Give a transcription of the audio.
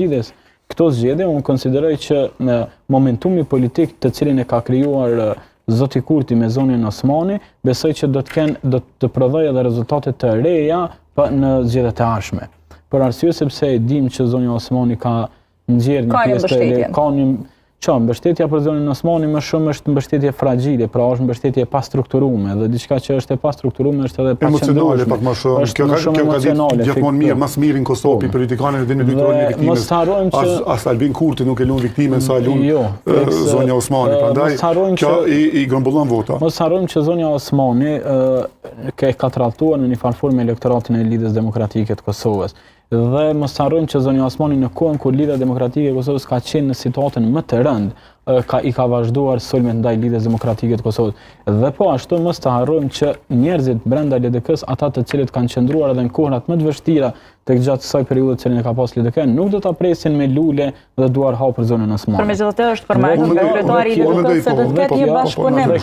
Lidhjes këto zgjedhje, unë konsideroj që në momentumi politik të cilin e ka krijuar zoti Kurti me zonjën Osmani, besoj që do të kenë do të prodhojë edhe rezultate të reja pa në zgjedhjet e ardhshme. Për arsye sepse e dimë që zonja Osmani ka nxjerrë një pjesë të ka një Që, mbështetja për zonjën Osmani më shumë është mbështetje fragile, pra është mbështetje e pastrukturume dhe diçka që është e pastrukturume është edhe paqëndrueshme. Emocionale pak më shumë. Është më shumë emocionale. Kjo ka gjithmonë mirë, më së miri në Kosovë po. politikanët e dinë me rolin e viktimës. Mos harrojmë që as, as Albin Kurti nuk e luan viktimën sa e luan jo, zonja Osmani, prandaj kjo i, i grumbullon vota. Mos harrojmë që zonja Osmani ke ka tradhtuar në një farë forme elektoratin e Lidhjes Demokratike të Kosovës. Dhe mos harrojmë që zonja Osmani në kohën kur Lidhja Demokratike e Kosovës ka qenë në situatën më të rëndë, ka i ka vazhduar sulmet ndaj Lidhjes Demokratike të Kosovës. Dhe po ashtu mos të harrojmë që njerëzit brenda LDK-s, ata të cilët kanë qëndruar edhe në kohërat më të vështira tek gjatë kësaj periudhe të cilën e ka pas LDK, nuk do ta presin me lule dhe duar hapur zonjën Osmani. Por megjithatë është përmendur nga kryetari i LDK-së se do të ketë një bashkëpunim.